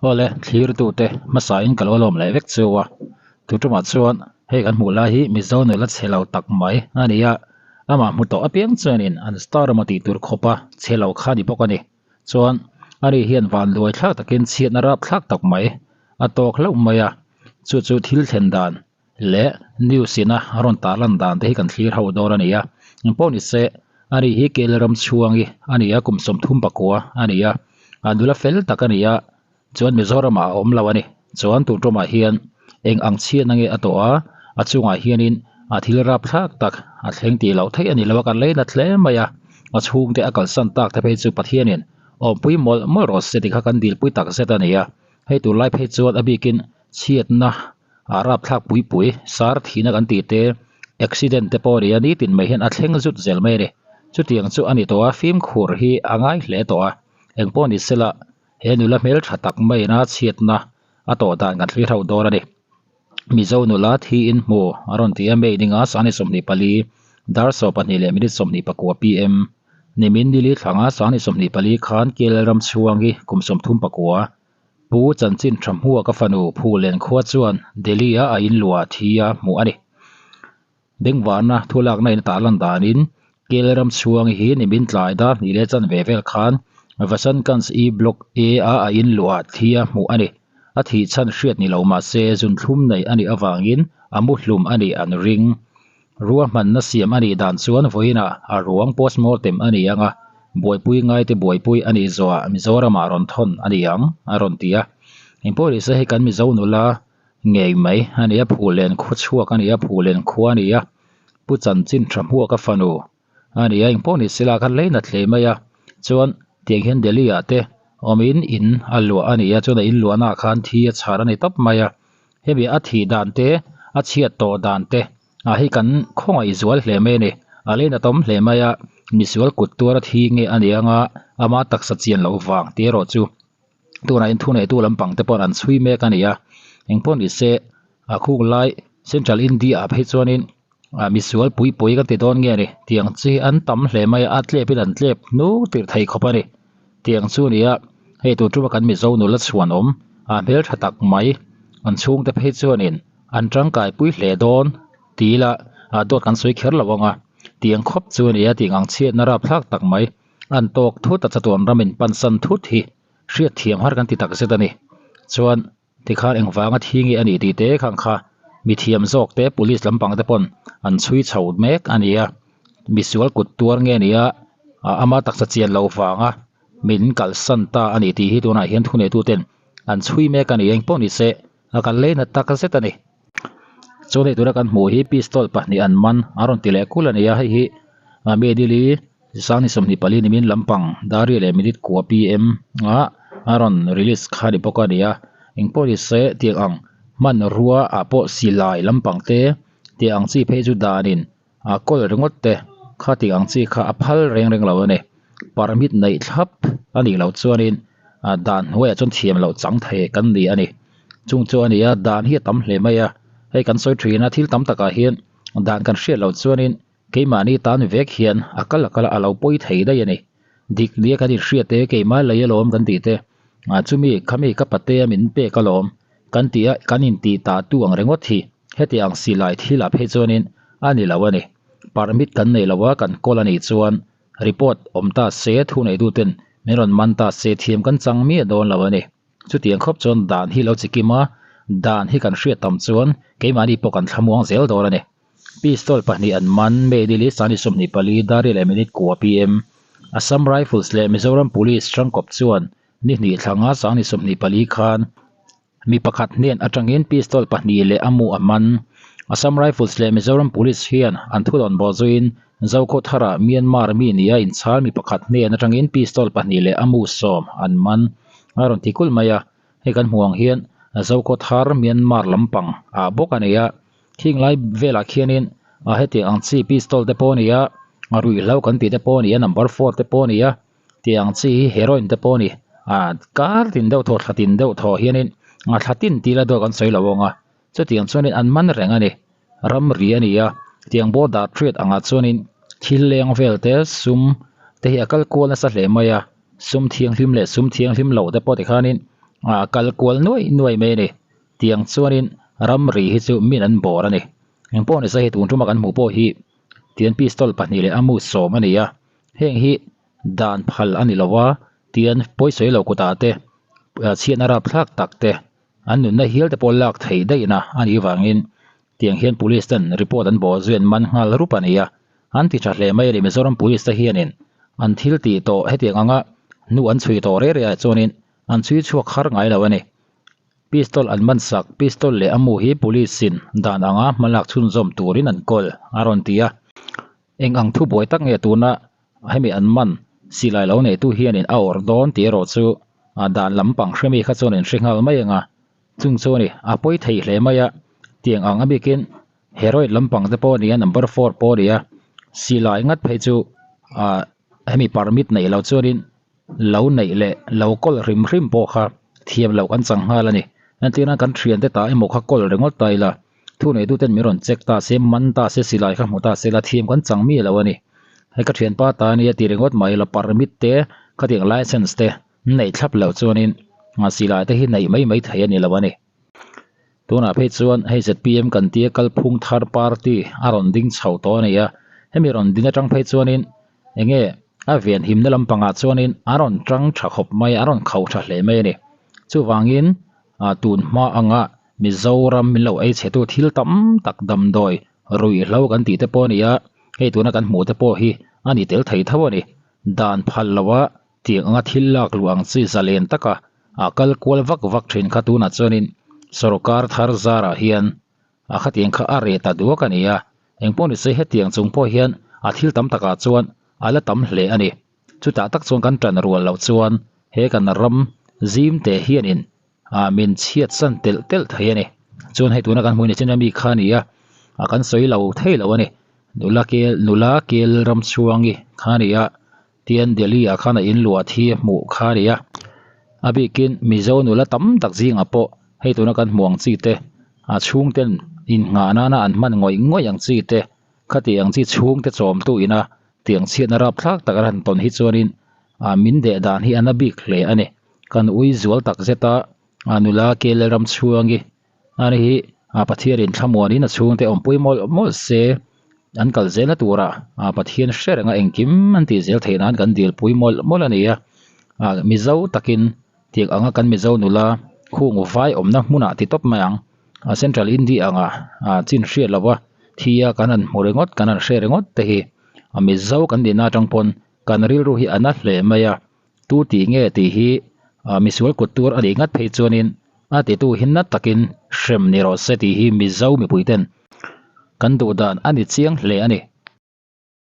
Awle thlirtute hmasain ka lo lawm leh vek chu a, tu tumah chuan hei kan hmuh lai hi Mizo nula chhe lo tak mai a ni a, amah hmu tawh apiang chuanin an star emaw tih tur khawpa chhe lo kha a ni bawk a ni. Chuan ani hian van luai thlak takin chhiatna rap thlak tak mai a tawk hlauh mai a, chu chu thil thlen dan leh news ina a rawn tar lan dan te hi kan thlir ho dawn a ni a engpawh ni se ani hi Kela ram chhuang hi a ni a kum 34 a ni a a nula fel tak a ni a chuan Mizoram ah a awm lo a ni chuan tun tumah hian eng ang chhiatna nge a tawh a a chungah hianin a thil rap thlak tak a thleng tih loh theih a ni lo a kan lei nat hle mai a a chhungte a kalsan tak te phei chu Pathianin awmpui mawlh mawlh rawh se tih kha kan dilpui tak zet a ni a hei tunlai phei chuan a bikin chhiatna a rapthlak pui pui sar thihna kan tih te accident te pawh a ni a nitin mai hian a thleng zut zel mai a ni chutiang chu a ni tawh a fimkhur hi a ngai hle tawh a engpawh ni sela he nula hmeltha tak maiin a chhiatna a tawh dan kan thlir ho dawn a ni Mizo nula thi in hmu a rawn ti a May dinga sangni 24 dar 12 leh minute 29 pm nimin nili thlanga sangni 24 khan K_L ram chhuang hi kum 39 Pu Chanchin tha hmua ka fanu Phulen khua chuan Delhi-a a inluah thi a hmuh a ni. Bengvarna thulakna in a tarlan danin Kel ram chhuang hi nimin tlai dar hnih leh chanve vel khan Vasankanj E Block A-a a inluah thi a hmuh a ni. A thih chhan hriat ni lo mahse zunthlum nei a nih avangin a muhlum a nih an ring. Ruahmanna siam a nih dan chuan vawiinah a ruang postmortem a ni ang a, buaipui ngaite buaipui a nih zawhah Mizoramah rawn thawn a ni ang, a rawn ti a. Engpawh ni se hei kan Mizo nula ngei mai a ni a, Phulen khua chhuak a ni a, Phulen khua a ni a, Pu Chanchin tha hmuak a fanu a ni a, engpawh ni se la khan lei nat hle mai a, chuan tiang hian Delhi ah te awmin in a luah a ni a, chuan a in luahna ah khan thi a chhar a ni tawp mai a. Hemi a thih dan te, a chhiat tawh dan te ah hi kan khawngaih zual hle mai a ni. A lein a tawm hle mai a, misual kut tuar a thi nge a ni anga ama taksa chian loh vang tih erawh chu tunah in thuneitu lampang te pawh an chhui mek a ni a. Engpawh ni se a khung lai Central India ah phei chuanin ah misual pui pui kan ti dawn nge a ni tiang chi an tam hle mai a, a tlep in an tlep hnuk tirh thei khawp a ni. Tiang chu a ni a, hei tur tuma kan Mizo nula chhuan awm ah hmeltha tak mai an chhungte phei chuanin an tangkai pui hle dawn ti ila ah dawt kan sawi kher lo ang a, tiang khawp chu a ni a tiang ang chhiatna rapthlak tak mai an tawk thut a chatuan ramin pansan thut hi hriat thiam har kan ti takzet a ni. Chuan. Tikhan engvanga thi nge a nih tih te khang kha mithiam zawk te police lampang te pawn an chhui chho mek a ni a, misual kut tuar nge a ni a, ama taksa chian loh vanga min kalsan ta a ni tih hi tunah hian thuneitu ten an chhui mek a ni engpawh ni se a kal lei na tak zet a ni. Chuan hei tuna kan hmuh hi pistol pahnih an man a rawn ti leh kul a ni a, hei hi Medili Sangni 24 nimin lampang Dari leh minute kua pm ah a rawn release kha ni bawk a ni a, engpawh ni se tiang ang hmanrua ah pawh silai lampang te tiang ang chi phei chu danin a kawl ringawt te kha tiang ang chi kha a phal reng reng lo a ni. Permit neih thlap a nih loh chuanin dan hnuaiah chuan thiam loh chang thei kan ni a ni. Chung chu a ni a, dan hi a tam hle mai a, hei kan sawi thin a thil tam takah hian dan kan hriat loh chuanin Keimahni tan vek hian a kal a kal a lo pawi thei daih a ni. Dik nia kan inhriat te, keimah lei alawm kan tih te, ah chumi khami ka patea min pek alawm kan tih a, kan intih ta tu ang ringawt hi heti ang silai thil ah phei chuanin a ni lo a ni. Permit kan nei lo a, kan kawl a nih chuan report awm ta se, thuneitu ten min rawn man ta se thiam kan chang miah dawn lo a ni. Chutiang khawp chuan dan hi lo chikim a, dan hi kan hriat tam chuan keimahni pawh kan thlamuang zel dawn a ni. Pistol pahnih an man, May ni leh sani 24 dar leh minute kua pm. Assam Rifles leh Mizoram Police hrangkawp chuan ni hnih thlanga sani 24 khan mi pakhat hnen atangin pistol pahnih leh a mu a man. Assam Rifles leh Mizoram Police hian an thudawn bawh zuiin Zokhawthara Myanmar mi nia inchhal mi pakhat hnen atangin pistol pahnih leh a mu sawm an man a rawn ti kulh mai a. Hei kan hmuh ang hian Zokhawthar Myanmar lampang ah bawk a ni a. Khing lai velah khianin ah hetiang ang chi pistol te pawh a ni a, a ruihhlo kan tih te pawh a ni a, number four te pawh a ni a, tiang ang chi hi heroin te pawh a ni. Ah kar tin deuh thaw thla tin deuh thaw hianin a thla tin tih la dawt kan sawi lo ang a, chutiang chuanin an man reng a ni. Ramri a ni a, tiang border trade angah chuanin thil leng vel te sum te hi a kal kual nasa hle mai a, sum thianghlim leh sum thianghlim loh te pawh tikhanin. A kal kual nuai nuai mai a ni. Tiang chuanin ramri hi chu min an bawr a ni. Engpawh nisa hi tun tuma kan hmuh pawh hi tian pistol pahnih leh a mu sawm a ni a. Heng hi dan phal a ni lo a, tian pawisawi lo kutah te chhiatna rapthlak tak te an nunna hial te pawh lak theih daihna a nih vangin tiang hian police ten report an bawh zui an man nghal rup a ni a. An ti tha hle mai a ni Mizoram police te hianin an thil tih tawh hetiang anga hnu an chhui tawh reh reh ah chuanin an chhui chhuak har ngai lo a ni. Pistol an man sak, pistol leh a mu hi police in dan anga hmalak chhunzawm turin an kawl a rawn ti a. Eng ang thubuai tak nge tuna hemi an man silai lo neitu hianin a awrh dawn tih erawh chu dan lampang hremi kha chuan in hre nghal mai ang a, chung chu a ni, a pawi thei hle mai a, tiang ang a bikin heroin lampang te pawh a ni a, number four pawh a ni a, silai ngat phei chu hemi permit neih loh chuanin lo neih leh lo kawl hrim hrim pawh kha thiam loh kan chang nghal a ni. Entirna kan thiante ta emaw kha kawl ringawt ta ila, thu neituten min rawn check ta se, man ta se, silai kha hmu ta se la thiam kan chang mi lo a ni. Hei ka thianpa ta ania ti ringawt mai ila permit te khatiang license te neih thlap loh chuanin silai te hi neih mai mai thei a ni lo a ni. Tunah phei chuan hei zpm kan tia kalphung thar party a rawn ding chho tawh a ni a, hemi rawn din atang phei chuanin enge a ven himna lampangah chuanin a rawn tang tha khawp mai a, a rawn kho tha hle mai a ni. Chuvangin tun hma anga Mizoram min lo ei chhetu thil tam tak damdawi ruihhlo kan tih te pawh a ni a, hei tuna kan hmuh te pawh hi a ni tel thei tho a ni. Dan phal loha Tiang anga thil lak luh ang chi zalen taka a kal kual vak vak thin kha tunah chuanin sorkar thar zarah hian a khatiang kha a reh ta duak a ni a, engpawh ni se hetiang chung pawh hian a thil tam takah chuan a la tam hle a ni. Chutah tak chuan kan tan rual loh chuan he kan ram zim te hianin ah min chhiat san telh telh thei a ni. Chuan hei tuna kan hmuh ni chin ami kha a ni a, a kan sawi lo thei lo a ni. Nula kel nula kel ram chhuangi kha a ni a, tian Delhi ah khan a in luah thi a hmuh kha a ni a. A bikin Mizo nula tam tak zingah pawh hei tuna kan hmuh ang chi te, a chhungten innghah nana an hman ngawih ngawih ang chi te, khati ang chi chhungte chawmtu ina tiang chhiatna rapthlak tak an han tawn hi chuanin ah min deh dan hi a na bik hle a ni. Kan ui zual tak zet a, a nula KL ram chhuangi ani hi a Pathianin thlamuanin a chhungte awmpui mawlh mawlh se an kal zelna tura a Pathian hre renga engkim an tih zel theih nan kan dilpui mawlh mawlh a ni a, a Mizo takin tiang anga kan Mizo nula khung vai awmna hmunah ti tawp mai ang a Central India anga a chin hriat lova thi a kan han hmu ringawt kan han hre ringawt te hi a Mizo kan nihna atang pawn kan rilru hi a na hle mai a. Tu tih nge tih hi misual kut tur a nih ngat phei chuanin a titu hi na takin hrem ni rawh se tih hi Mizo mipuiten kan duh dan a ni chiang hle a ni.